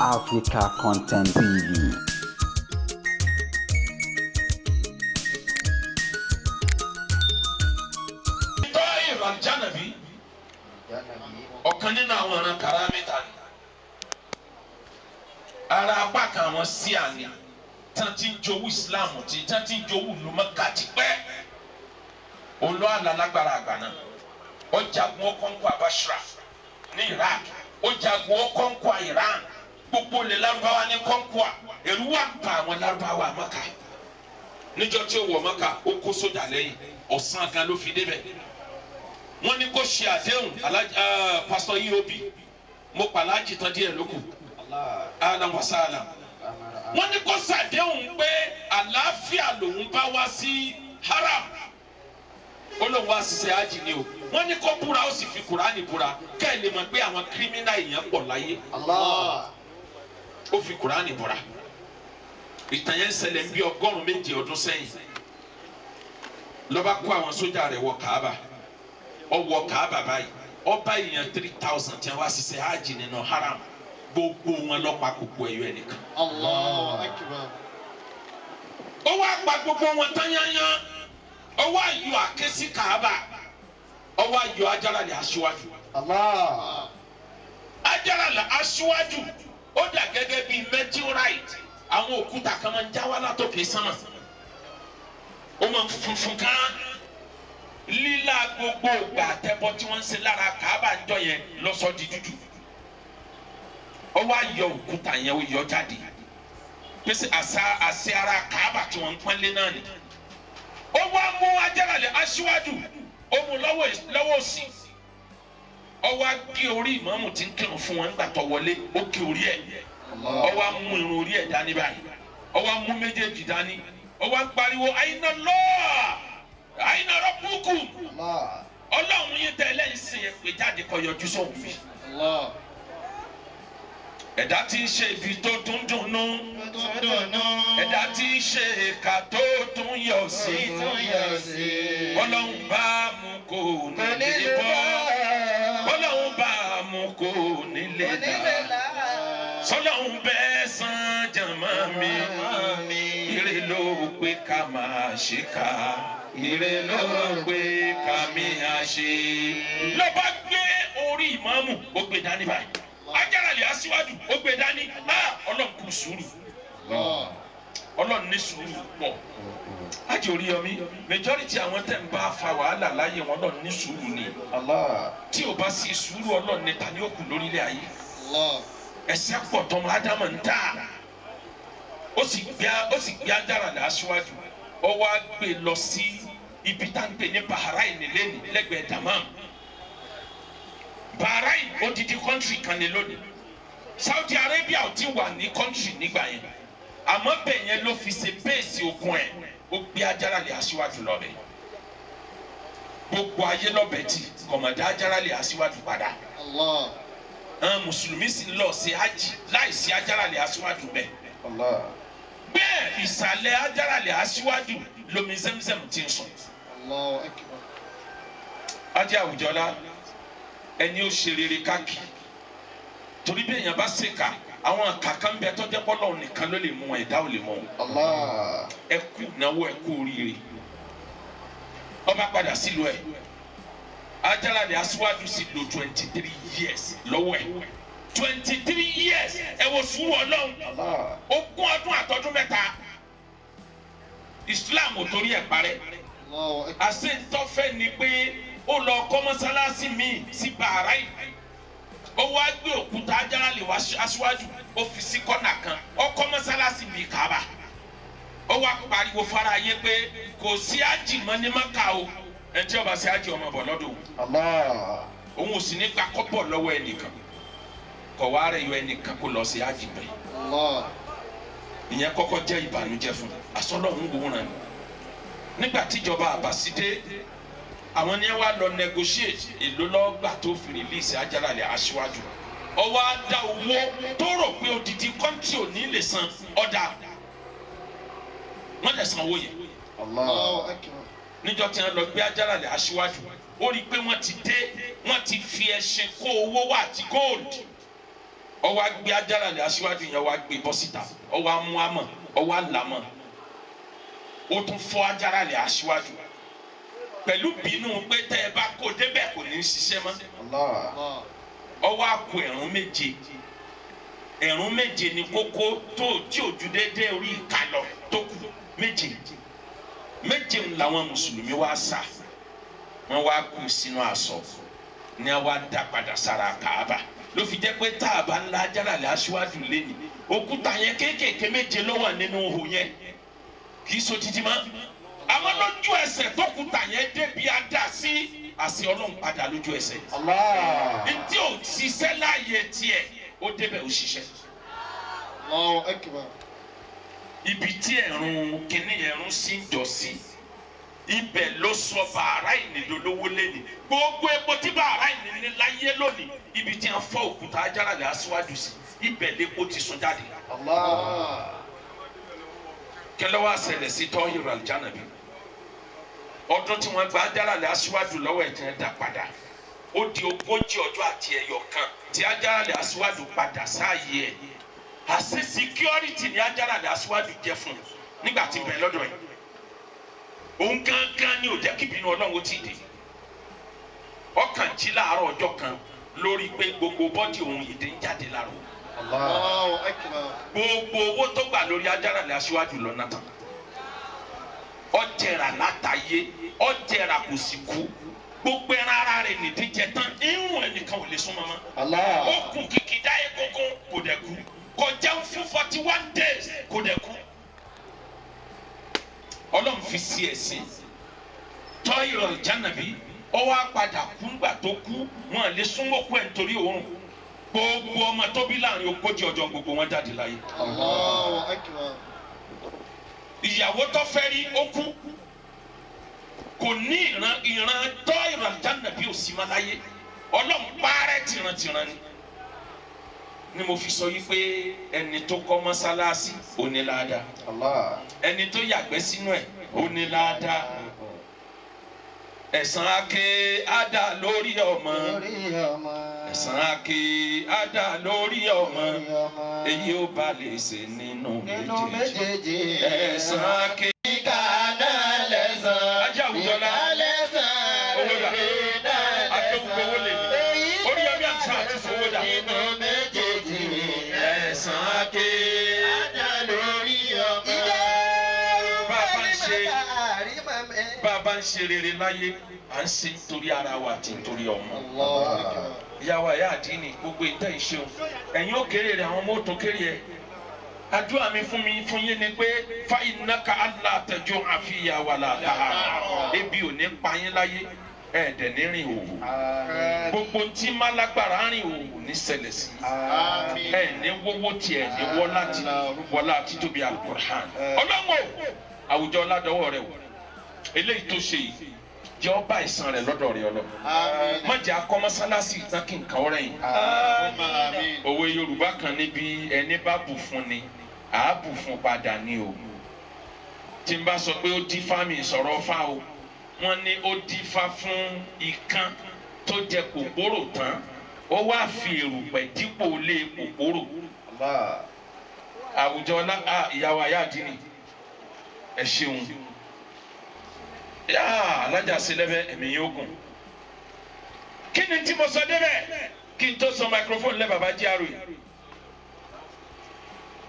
Africa Content TV. Tahir Al-Janabi, ọ̀kan nínú àwọn ọ̀ràn karamita ni. Ara apá kan àwọn síà ni tán ti ń jowú Islam, tí tán ti ń jowú ìlú Mẹ́kà tipẹ́. Olú àlà lágbára àgbà náà, ó jagun, ó conquer Basra ní Iraq, ó jagun, ó conquer Iran, gbogbo ilẹ̀ Lárúbáwá ní conquer. Ẹ̀rù wà pa àwọn Lárúbáwá Mẹ́kà. Níjọ́ tí ó wọ̀ Mẹ́kà, ó kó sójà lẹ́yìn, ọ̀sán kan ló fi débẹ̀. Wọ́n ní kó ṣe àdéhùn. Pásítọ̀ eob mo pàlájì tán díẹ̀ lókù, ahlan wa sahlan. Wọ́n ní kó ṣàdéhùn pé àlàáfíà lòun bá wá sí haram, ó lóun wá ṣiṣẹ́ ájì ni o. Wọ́n ní kó búra, ó sì fi Kùránì búra. Kẹ́ ẹ̀ lè mọ̀ pé àwọn criminal èèyàn pọ̀ láyé. Ó fi Kùránì búra. Ìtàn yẹn ń ṣẹlẹ̀ ń bí 107 ọdún sẹ́yìn. Ló bá kó àwọn sójà rẹ̀ wọ Kaaba. Ó wọ Kaaba báyìí, ó bá èèyàn 3,000 tí wọ́n wá ṣiṣẹ́ ájì nínú haram. Gbogbo wọn ló pa, kókó ẹyọ ẹnìkan. Allahu Akbar. Ó wá pa gbogbo wọn tán yányán. Ó wá yọ àké sí Kaaba, ó wá yọ Ajarali aṣíwájú. Allah. Ajarali aṣíwájú, ó dà gẹ́gẹ́ bíi meteorite. Àwọn òkúta kan máa ń já wá látòkè sánmà, ó máa ń funfun kán lílá. Gbogbo ògbà àtẹ́bọ́ tí wọ́n ń ṣe lára Kaaba ń jọ yẹn lọ́sọ̀ọ́ di dúdú. Ó wá yọ òkúta yẹn, ó yọ jáde pèsè àṣà àṣẹ ara Kaaba tí wọ́n ń pọ́nlé náà ni. Ó wá mú Ajarali aṣíwájú, ó mú lọ́wọ́ lọ́wọ́ òsì, ó wá gé orí ìmáàmù tí ń kírun fún wọn nígbà tó wọlé. Ó gé orí ẹ̀, ó wá mú irun orí ẹ̀ dání báyìí, ó wá mú méjèèjì dání, ó wá ń pariwo, "Ayna Allah, ayna rabbukum." Allah. Ọlọ́run yín tẹ́ ẹlẹ́yìn sìn yẹn, pé jáde kó yọjú sóhun fi. Allah. Ẹ̀dá tí ń ṣe ibi tó tún dùnnú, Dùnú. ẹ̀dá tí ń ṣe ìkà tó tún yọ̀ sí, Yọ̀ sí. Ọlọ́run bá mú kó nílé bọ́, Ọlọ́run bá mú kó nílé dá, sọlọ́run bẹ́ẹ̀ san jàmá mi. Ire ló pé ká máa ṣe ká, ire ló pé ká máa ṣe. Ló bá gbé orí ìmáàmù, ó gbé dání báyìí. Ajarali aṣíwájú, ó gbé dání. Ah, Ọlọ́run kù sùúrù. Ọlọ́run ní sùúrù pọ̀. Ájì Oríyọmí, majority àwọn tẹ̀ ń bá fa wàhálà láyé wọn, Ọlọ́run ní sùúrù ni. Allah. Tí o bá sí sùúrù Ọlọ́run ní, ta ni ó kù lórílẹ̀ ayé? Allah. Ẹsẹ̀ pọ̀ tọmọ ádámà ń tà. Ó sì gbé Ajarali aṣíwájú, ó wá gbé lọ sí ibi tá ń pè ní Bahrain lẹ́nu lẹ́gbẹ̀ẹ́ Damam. Bahrain, odidi country kan ní lónìí. Saudi Arabia ò ti wà ní country nígbà yẹn, àmọ́ bẹ́ẹ̀ yẹn ló fi ṣe base ogun ẹ̀. Ó gbé Ajarali aṣíwájú lọ bẹ̀. Gbogbo ayé lọ́bẹ̀ tí kọ̀mọ̀dé Ajarali aṣíwájú padà. Allah. Àwọn mùsùlùmí sì ń lọ sí hajj láìsí Ajarali aṣíwájú bẹ́ẹ̀. Allah. Bẹ́ẹ̀ ìsàlẹ̀ Ajarali aṣíwájú lomi Zemzem ti ń sùn. Allahu Akbar. Ajé àwùjọlá, ẹni ó ṣe rere káàkiri, torí bí èèyàn bá ṣèkà, àwọn kàkà ń bẹ tó jẹ́ pọ́lọ́ nìkan ló lè mú, ẹ̀dá ò lè mú. Allah. Ẹ kú náwó, ẹ kú oríire. Ọba padà sílùú ẹ. Ajarali aṣíwájú sì lò 23 years lọ́wọ́ ẹ̀. 23 years, ẹ wo sùúrù Ọlọ́run. Allah. 20 ọdún àtọdún 3, Islam ò torí ẹ̀ parẹ́. Allahu Akbar. Àṣetọ́fẹ́ ni pé ó lọ kọ́ mọ́sálásí míì sí Bahrain. Ó wá gbé òkúta Ajarali wá aṣíwájú, ó fi sí kọ́nà kan, ó kọ́ mọ́sálásí bíi Kaaba. Ó wá pariwo fara yé pé kò sí ájì mọ́ ní Maka o, ẹni tí ó bá sí ájì, ọmọ bọ̀ lọ́dọ̀ òun. Allah. Òun ò sì ní gba kọ́bọ̀ lọ́wọ́ ẹnìkan, kọ̀ wá rẹ̀ yọ ẹnìkan kó lọ sí ájì bẹ́ẹ̀. Allah. Ìyẹn kọ́kọ́ jẹ́ ìbànújẹ́ fún asọ́lọ́hún wòran nígbà tíjọba àbàsídé. Àwọn ni wàá lọ negotiate èlò lọ́gbà tó fi release Ajarali aṣíwájú. Ọwọ́ á dá owó tó rò pé odidi country ò ní lè san ọ̀dà, wọ́n lè san owó yẹn. Allahu Akbar. Níjọ́ tí wọ́n lọ gbé Ajarali aṣíwájú, ó rí i pé wọ́n ti dé, wọ́n ti fi ẹṣin kó owó wá àti gold. Ó wá gbé Hajarul Aswad yẹn, ó wá gbé bọ́ síta, ó wá mú àmọ̀, ó wá làmọ̀, ó tún fọ́ Hajarul Aswad pẹ̀lú bínú pé tẹ́ ẹ bá kó débẹ̀, kò ní í ṣiṣẹ́ mọ́. Allah. Allah. Ó wá kó ẹ̀rún 7. Ẹ̀rún 7 ní kókó tó tí ò ju déédéé orí ìka lọ tó kù. Méje méje ń làwọn mùsùlùmí wá sá, wọ́n wá kú sínú aṣọ ní a wá dá padà sára Kàába. Ló fi jẹ́ pé tá a bá ńlá Hajarul Aswad lẹ́nu, òkúta yẹn kéékèèké 7 ló wà nínú ihò yẹn, kì í so títí mọ́. Àmọ́ lójú ẹsẹ̀ tókúta yẹn débi adá sí, àṣẹ Ọlọ́run padà lójú ẹsẹ̀. Allah. Ntí ò ṣiṣẹ́ láàyè tiẹ̀, ó débẹ̀, ó ṣiṣẹ́. Allahu akbar. Ibi tí ẹ̀rùn kìíní ẹ̀rùn sí ń jọ sí, ibẹ̀ ló sọ bàárà ìnìdólówó lẹ́nu. Gbogbo epo tí bàárà ìnìní láyé lónìí, ibi tí wọ́n fọ́ òkúta Hajarul Aswad sí, ibẹ̀ lẹ́kọ́ ti sun jáde. Allah. Kẹlẹ́ wá ṣẹlẹ̀ sí Tahir Al-Janabi? Ọdún tí wọ́n gba Hajarul Aswad lọ́wọ́ ẹ̀ tí wọ́n dá padà, ó di 41 ọjọ́ tí Hajarul Aswad padà sáàyè ẹ̀. Àṣẹ security ní Hajarul Aswad jẹ́ fún un nígbà tí ń bẹ lọ́dọ̀ yìí. Òun gángan ni ò jẹ́ kí ìbínú Ọlọ́run ó tì dé. Ọkàn jí láàárọ̀ ọjọ́ kan lórí pé gbogbo body òun, ìdè ń jáde láàárọ̀ òun. Allah. Allahu akbar. Gbogbo owó tó gbà lórí Hajarul Aswad lọ́nà tán, ọjẹrà látàyé, ọjẹrà kò sì kú. Gbogbo ẹran ara rẹ̀ nìdíjẹ tán, irun ẹnìkan ò lè súnmọ́ mọ́. Allah. Ó kù kìkìdá egungun, kò dẹ̀ kú. Kò jẹun fún 41 days, kò dẹ̀ kú. Ọlọ́run fi sí ẹ̀sìn. Tahir Al-Janabi, ó wá padà kú. Ńgbà tó kú, wọn lè súnmọ́ kú ẹ̀ nítorí òórùn. Gbogbo ọmọ tó bí láàrin 40 ọjọ́, gbogbo wọn jáde láyé. Allahu akbar. Ìyàwó tó fẹ́ rí, ó kú. Kò ní ìran. Ìran Tahir Al-Janabi ò sí ma láyé. Ọlọ́run parẹ́ tìrantìran ni. Ni mo fi sọ yìí pé ẹni tó kọ́ mọ́sálásí, ó ní láadáa. Allah. Ẹni tó yàgbẹ́ sínú ẹ̀, ó ní láadáa. Ẹ̀san ake á dà lórí ọmọ. Lórí ọmọ. Ẹ̀san ake á dà lórí ọmọ. Lórí ọmọ. Èyí ó bá lè ṣe nínú nínú méjèèjì. méjèèjì. Ẹ̀san ake. Ìkà náà lẹ̀san. Ajá àwùjọ la. Ìkà lẹ̀san. Owó dà. Rere náà lẹ̀san. Akéwùgbowó lè ní. Èyí Oríyọmí àti àti fowó dà. nínú méjèèjì. Ẹ̀san ake. Á dà lórí ọmọ. Bá a bá ń ṣe bá a bá ń ṣe rere láyé, à ń ṣe nítorí ara wa àti nítorí ọmọ. Allahu akbar. Ìyàwó àyà àdínì, gbogbo ìtẹ́ ìṣeun, ẹ̀yin ó kéré rẹ̀, àwọn ọmọ ó tún kéré ẹ̀. Àdúrà mi fún mi fún yín ni pé fáyínnáka aláàtẹjọ àfihàn wà láàtà, ebi ò ní pa yín láyé, ẹ̀ẹ́dẹ̀ ní rìn òwò. Àmín. Gbogbo ntí má lágbára rìn òwò ní ṣẹlẹ̀ sí. Àmín. Ẹ ní wọ́wọ́ tiẹ̀ ní wọ́lá ti wọ́lá títóbi Alukur'an. Ọlọ́mọ àwùjọ ládọ́wọ́ rẹ wò, eléyìí tó ṣe yìí jẹ́ ọba ìsan rẹ̀ lọ́dọ̀ rẹ̀ ọlọ́. Àmín. Má jẹ́ akọ́ mọ́sálásí ìtàn kí nǹkan ọ̀rẹ́ yìí. Àmín. Òwe Yorùbá kan níbi ẹni bá bù fún ni àá bù fún padà ní o. Tí n bá sọ pé ó dífá, mi sọ̀rọ̀ fá o. Wọ́n ní ó dífá fún ikán tó jẹ kòkòrò tán, ó wá fi èrùpẹ̀ dípò lé kòkòrò. Allah. Àwùjọ ọlá, ìyàwó ayé àdínì, ẹ ṣeun. Yáà alájà sílẹ̀bẹ̀, ẹ̀mí yóò gùn. Kí ni tí mo sọ débẹ̀ kí n tó sọ microphone lẹ́ baba GRA?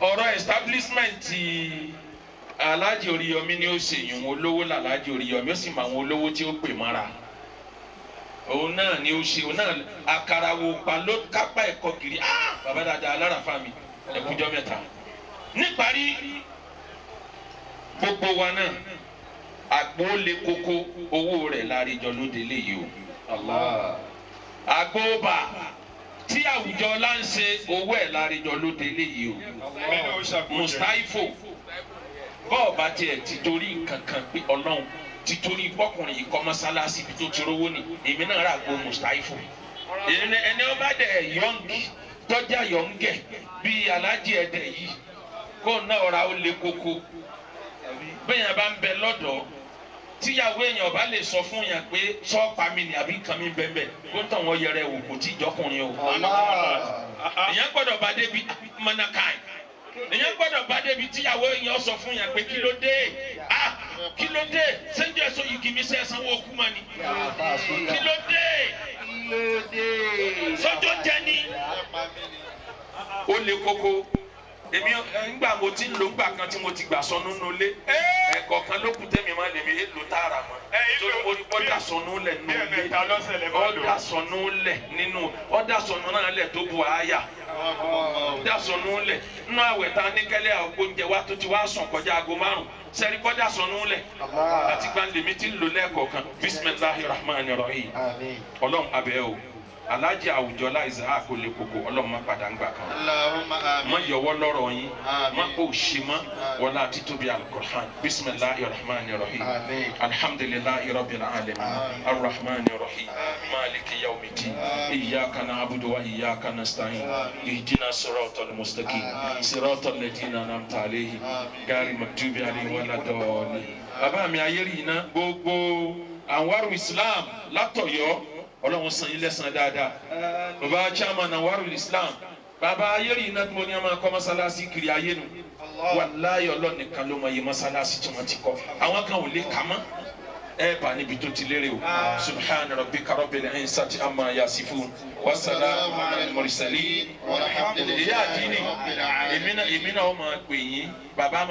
Ọ̀rọ̀ establishment Alhaji Oríyọmí ni ó ṣe ìyún olówó làlájì Oríyọmí, ó sì mọ àwọn olówó tí ó pè mọ́ra. Òun náà ni ó ṣe, òun náà àkàrà wò pa ló kápá ẹ̀kọ́ kiri. Ah, baba dáadáa, alárafa mi, ẹ̀kújọ́ mẹ́ta. Níparí, gbogbo wa náà, àgbo lè koko, owó rẹ̀ láríjọ lóde léyìí o. Allah. Àgbo bà tí àwùjọ ọlá ń ṣe, owó ẹ̀ láríjọ lóde léyìí o. Mustaifo, bọ́ọ̀ bá tiẹ̀ ti torí nǹkan kan pé Ọlọ́run ti torí bọ́kùnrin yìí kọ́ mọ́sálásí, ibi tó ti rówó ni èmi náà rà gbo Mustaifo. Ẹni ọba dẹ̀ yọ̀ǹgì tọ́jà yọ̀ǹgẹ̀ bíi alájí ẹ̀dẹ̀ yìí, kó náà ra ó lé koko. Bẹ́ẹ̀ yẹn bá ń bẹ lọ́dọ̀. Tíyàwó èèyàn bá lè sọ fún yàn pé sọ́ọ̀pá mi ni àbí nǹkan mi bẹ́ẹ̀ kó ń tàn wọ́n yẹrẹ wò, kò tí ì jọkùnrin o. Èèyàn gbọ́dọ̀ bá débi mọ́nàkáì, èèyàn gbọ́dọ̀ bá débi tíyàwó èèyàn sọ fún yàn pé kí ló dé? Ah, kí ló dé? Sẹ́ńjẹ́ sọ yìí kì í mi sẹ́ sanwó okú mọ́ ni. Kí ló dé? Sọ́jọ́ jẹ́ ni ó le koko. Èmi ńgbà mo ti ń lò ńgbà kan tí mo ti gbà sọnù nínú ilé, ẹ̀kọ́ kan ló kù tẹ́mi máa lèmi èlò tààrà mọ́, torí mo rí bọ́dà sọnù lẹ̀ Bí nínú ilé. ẹ̀mẹ́ta lọ́sẹ̀ lẹ́ bá lò. Ọ̀dà sọnù lẹ̀ nínú, ọ̀dà sọnù náà lẹ̀ tó bu àyà, ọ̀dà sọnù lẹ̀ nínú àwẹ̀ tá a ní kẹ́lẹ́ oúnjẹ wa tó ti wá sùn kọjá aago 5 sẹ́rí kọ́dà sọnù lẹ̀ àti gbanlèmi ti ń lò lẹ́ẹ̀kọ̀ọ̀kan. Bisimilahi rahman rahim. Ọlọ́run abẹ́ o, Alhaji Àwùjọlá Isaac olè koko, Ọlọ́run má padà ń gbà kan. Allahumma amin. Má yọwọ́ lọ́rọ̀ yín. Àmín. Má kó ṣe mọ́ wọlé àti tóbi alukur'an. Bisimilahi rahman rahim. Àmín. Alhamdulilahi rabbil alamin. Àmín. Arrahman rahim. Maliki yawmidin. Iyyaka na'budu wa iyyaka nasta'in. Àmín. Ihdina siratal mustaqim. Àmín. Siratal ladina an'amta alayhim. Àmín. Gari maktubi alayhim wala dọ̀ọ̀lì. Bàbá mi ayéri iná, gbogbo Anwaru Islam látọ̀yọ́, Ọlọ́run san yín lẹ́san dáadáa. Bàbá chairman Anwaru Islam, bàbá ayéri iná tí mo ní a máa kọ́ mọ́sálásí kiri ayé nu, wàláyé Ọlọ́run nìkan ló mọ iye mọ́sálásí tí wọ́n ti kọ́, àwọn kan ò lè kà mọ́. Ẹ bá níbi tó ti lérè o. Subhana rabbika rabbil izzati amma yasifun, wasalamu ala al-mursalin. Walhamdulillahi Ìyá àdínì rabbil alamin. èmi náà, èmi náà ó máa pè yín bàbá máa.